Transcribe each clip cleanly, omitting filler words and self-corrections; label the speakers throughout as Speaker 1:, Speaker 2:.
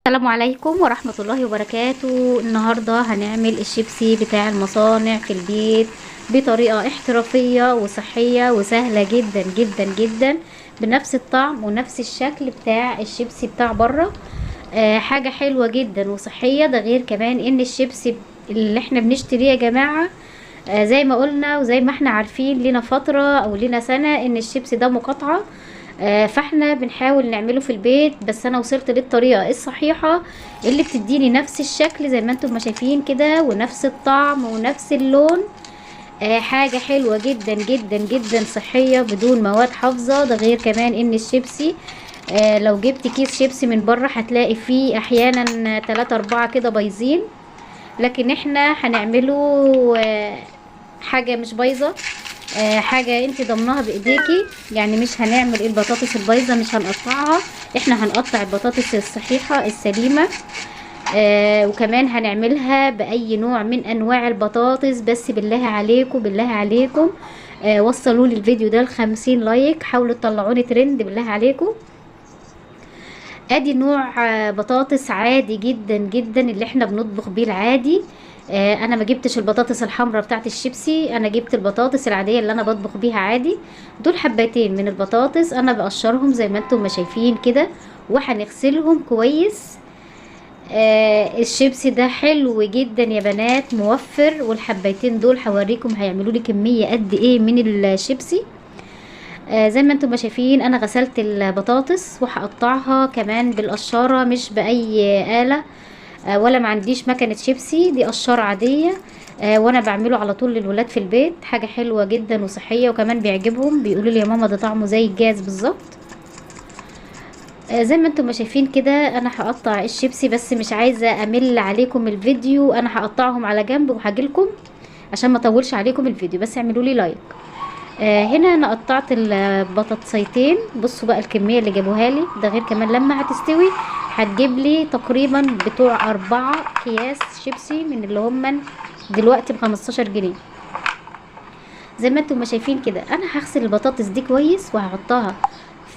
Speaker 1: السلام عليكم ورحمة الله وبركاته. النهاردة هنعمل الشيبسي بتاع المصانع في البيت بطريقة احترافية وصحية وسهلة جدا جدا جدا، بنفس الطعم ونفس الشكل بتاع الشيبسي بتاع بره. حاجة حلوة جدا وصحية. ده غير كمان ان الشيبسي اللي احنا بنشتريه يا جماعة، زي ما قلنا وزي ما احنا عارفين لنا فترة او لنا سنة ان الشيبسي ده مقاطعة، فاحنا بنحاول نعمله في البيت. بس انا وصلت للطريقة الصحيحة اللي بتديني نفس الشكل زي ما انتم ما شايفين كده، ونفس الطعم ونفس اللون. حاجة حلوة جدا جدا جدا، صحية بدون مواد حافظة. ده غير كمان ان الشيبسي، لو جبت كيس شيبسي من بره هتلاقي فيه احيانا 3 4 كده بايظين، لكن احنا هنعمله حاجة مش بايظة، حاجة انت ضمناها بايديكي. يعني مش هنعمل البطاطس البايظة، مش هنقطعها، احنا هنقطع البطاطس الصحيحة السليمة. وكمان هنعملها باي نوع من انواع البطاطس. بس بالله عليكم بالله عليكم، وصلوا لي الفيديو ده ل50 like، حاولوا تطلعوني ترند بالله عليكم. ادي نوع بطاطس عادي جدا جدا اللي احنا بنطبخ بيه العادي. انا ما جبتش البطاطس الحمراء بتاعت الشيبسي، انا جبت البطاطس العادية اللي انا بطبخ بيها عادي. دول حبتين من البطاطس انا بقشرهم زي ما انتم ما شايفين كده، وهنغسلهم كويس. الشيبسي ده حلو جدا يا بنات، موفر. والحبيتين دول هوريكم هيعملوا لي كمية قد ايه من الشيبسي. زي ما انتم ما شايفين انا غسلت البطاطس وهقطعها كمان بالقشاره، مش باي آلة، ولا ما عنديش مكنه شيبسي، دي قشاره عادية. وانا بعمله على طول للولاد في البيت، حاجة حلوة جدا وصحية، وكمان بيعجبهم، بيقولوا لي يا ماما ده طعمه زي الجاز بالظبط. زي ما انتم ما شايفين كده انا هقطع الشيبسي، بس مش عايزه امل عليكم الفيديو، انا هقطعهم على جنب وهجيلكم عشان ما اطولش عليكم الفيديو، بس اعملوا لي like. هنا انا قطعت البطاطسيتين، بصوا بقى الكمية اللي جابوها لي. ده غير كمان لما هتستوي هتجيب لي تقريبا بتوع 4 اكياس شيبسي من اللي هم دلوقتي ب15 جنيه. زي ما انتم ما شايفين كده انا هغسل البطاطس دي كويس وهحطها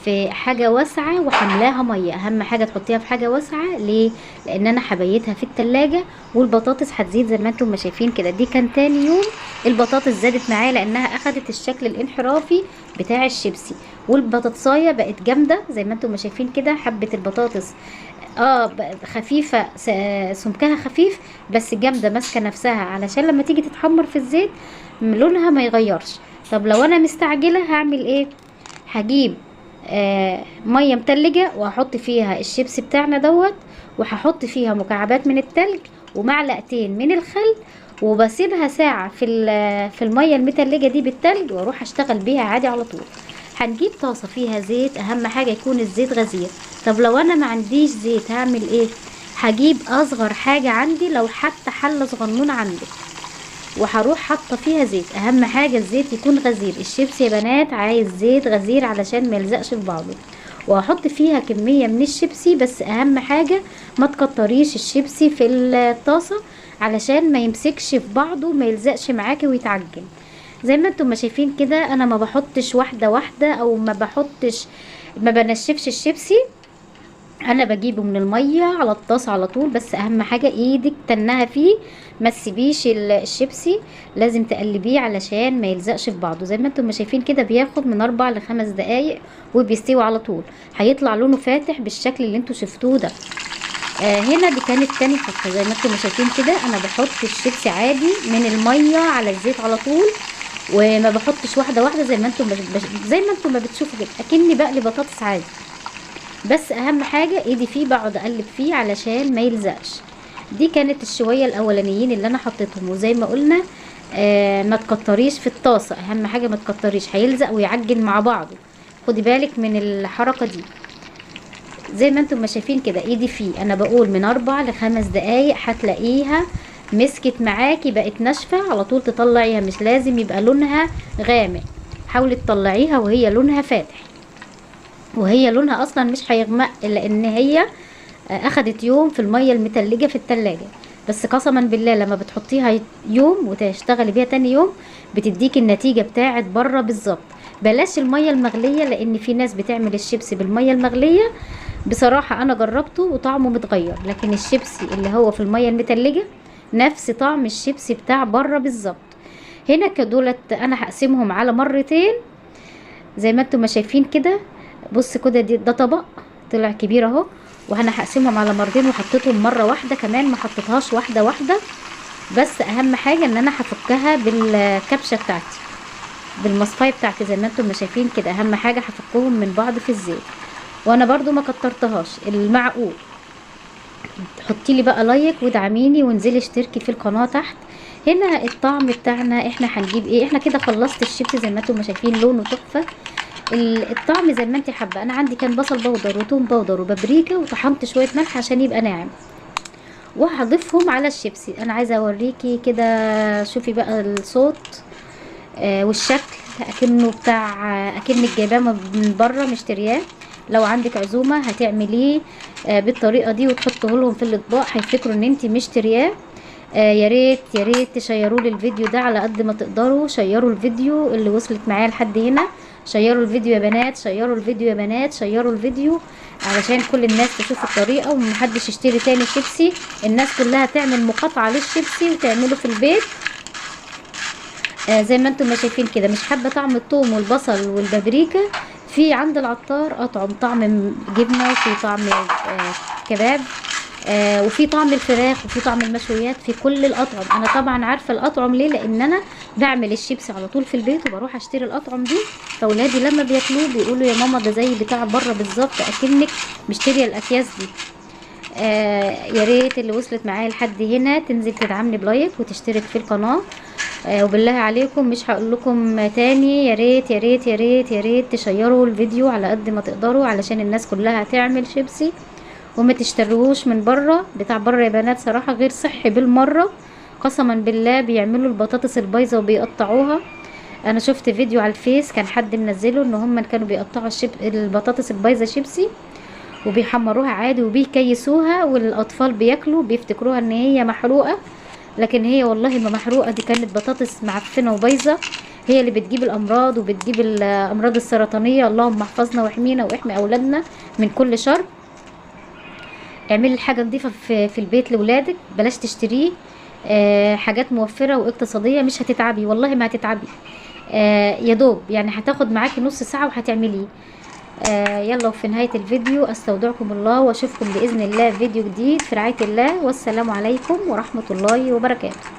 Speaker 1: في حاجة واسعة وحملاها مية. اهم حاجة تحطيها في حاجة واسعة، ليه؟ لان انا حبيتها في التلاجة والبطاطس هتزيد زي ما انتم ما شايفين كده. دي كان تاني يوم البطاطس زادت معايا لانها اخدت الشكل الانحرافي بتاع الشيبسي، والبطاطسايه بقت جامدة زي ما انتم ما شايفين كده. حبه البطاطس خفيفة، سمكها خفيف بس جامدة ماسكه نفسها، علشان لما تيجي تتحمر في الزيت لونها ما يغيرش. طب لو انا مستعجلة هعمل ايه؟ هجيب مية متلجه وهحط فيها الشيبسي بتاعنا دوت، وهحط فيها مكعبات من التلج ومعلقتين من الخل، وبسيبها ساعة في المية المتلجه دي بالتلج، واروح اشتغل بيها عادي على طول. هنجيب طاسه فيها زيت، اهم حاجة يكون الزيت غزير. طب لو انا ما عنديش زيت هعمل ايه؟ هجيب اصغر حاجة عندي، لو حتى حله صغنونه عندك، وهروح حاطه فيها زيت. اهم حاجة الزيت يكون غزير، الشيبسي يا بنات عايز زيت غزير علشان ما يلزقش في بعضه. وهحط فيها كمية من الشيبسي، بس اهم حاجة ما تكتريش الشيبسي في الطاسه علشان ما يمسكش في بعضه وما يلزقش معاكي ويتعجن. زي ما انتم ما شايفين كده انا ما بحطش واحدة واحدة، او ما بحطش، ما بنشفش الشيبسي، انا بجيبه من المية على الطاسه على طول. بس اهم حاجة ايدك تنها فيه، ما تسيبيش الشيبسي، لازم تقلبيه علشان ما يلزقش في بعضه. زي ما انتم ما شايفين كده بياخد من 4 ل5 دقايق وبيستوي على طول، هيطلع لونه فاتح بالشكل اللي انتم شفتوه ده. هنا دي كانت تاني خطوة. زي ما انتم ما شايفين كده انا بحط الشيبسي عادي من المية على الزيت على طول، وما بحطش واحدة واحدة زي ما انتم زي ما انتم ما بتشوفوا كده، اكني بقلي بطاطس عادي. بس اهم حاجة ايدي فيه، بقعد اقلب فيه علشان ما يلزقش. دي كانت الشويه الاولانيين اللي انا حطيتهم. وزي ما قلنا ما تكتريش في الطاسه، اهم حاجة ما تكتريش، هيلزق ويعجن مع بعضه، خدي بالك من الحركة دي. زي ما انتم ما شايفين كده ايدي فيه، انا بقول من 4 ل5 دقايق هتلاقيها مسكت معاكي، بقت ناشفة على طول تطلعيها، مش لازم يبقى لونها غامق، حاولي تطلعيها وهي لونها فاتح، وهي لونها اصلا مش هيغمق لان هي اخدت يوم في المية المتلجه في التلاجة. بس قسما بالله لما بتحطيها يوم وتشتغلي بيها تاني يوم بتديكي النتيجة بتاعت بره بالظبط. بلاش المية المغليه، لان في ناس بتعمل الشيبسي بالمية المغليه بصراحة انا جربته وطعمه متغير، لكن الشيبسي اللي هو في المية المتلجه نفس طعم الشيبسي بتاع بره بالظبط. هنا كدولت انا هقسمهم على مرتين زي ما انتم ما شايفين كده. بص كده، ده طبق طلع كبير اهو، وانا هقسمهم على مرتين وحطيتهم مرة واحدة كمان، ما حطيتهاش واحدة واحدة. بس اهم حاجة ان انا هفكها بالكبشه بتاعتي، بالمصفايه بتاعتي زي ما انتم ما شايفين كده. اهم حاجة هفكهم من بعض في الزيت، وانا برضو ما كترتهاش، المعقول. حطي لي بقى like وادعميني وانزلي اشتركي في القناة تحت. هنا الطعم بتاعنا احنا هنجيب ايه؟ احنا كده خلصت الشيبسي زي ما انتم ما شايفين، لونه تحفة. الطعم زي ما انت حابة. انا عندي كان بصل بودر وتوم بودر وبابريكا، وطحنت شوية ملح عشان يبقى ناعم، وهضيفهم على الشيبسي. انا عايزه اوريكي كده، شوفي بقى الصوت والشكل، اكنه بتاع اكنك جايباه من بره مشترياه. لو عندك عزومة هتعمليه بالطريقة دي وتحطه لهم في الاطباق، هيفتكروا ان انت مشترياه. يا ريت يا ريت تشيروا لي الفيديو ده على قد ما تقدروا. شيروا الفيديو اللي وصلت معايا لحد هنا، شيروا الفيديو يا بنات، شيروا الفيديو يا بنات، شيروا الفيديو علشان كل الناس تشوف الطريقة ومحدش يشتري تاني شيبسي. الناس كلها تعمل مقاطعه للشيبسي وتعمله في البيت. زي ما انتم ما شايفين كده. مش حابة طعم الثوم والبصل والبابريكا، في عند العطار اطعم طعم جبنه، وفي طعم كباب، وفي طعم الفراخ، وفي طعم المشويات، في كل الاطعم. انا طبعا عارفه الاطعم ليه؟ لان انا بعمل الشيبسي على طول في البيت وبروح اشتري الاطعم دي، فاولادي لما بياكلوه بيقولوا يا ماما ده زي بتاع بره بالظبط، اكنك مشتريه الاكياس دي. يا ريت اللي وصلت معايا لحد هنا تنزل تدعمني ب like وتشترك في القناة. وبالله عليكم مش هقول لكم تاني، يا ريت يا ريت يا ريت يا ريت تشيروا الفيديو على قد ما تقدروا علشان الناس كلها تعمل شيبسي وما تشتروهوش من بره. بتاع بره يا بنات صراحة غير صحي بالمرة، قسما بالله بيعملوا البطاطس البايظه وبيقطعوها. انا شفت فيديو على الفيس كان حد منزله ان هم كانوا بيقطعوا البطاطس البايظه شيبسي وبيحمروها عادي وبيكيسوها، والاطفال بياكلوا بيفتكروها ان هي محروقة، لكن هي والله ما محروقة، دي كانت بطاطس معفنه وبايظه، هي اللي بتجيب الامراض وبتجيب الامراض السرطانية. اللهم احفظنا واحمينا واحمي اولادنا من كل شر. اعملي الحاجة نظيفة في البيت لولادك، بلاش تشتريه. حاجات موفره واقتصادية، مش هتتعبي والله ما هتتعبي. يا دوب يعني هتاخد معاكي نص ساعة وهتعمليه. يلا، وفي نهاية الفيديو استودعكم الله واشوفكم باذن الله في فيديو جديد في رعاية الله، والسلام عليكم ورحمة الله وبركاته.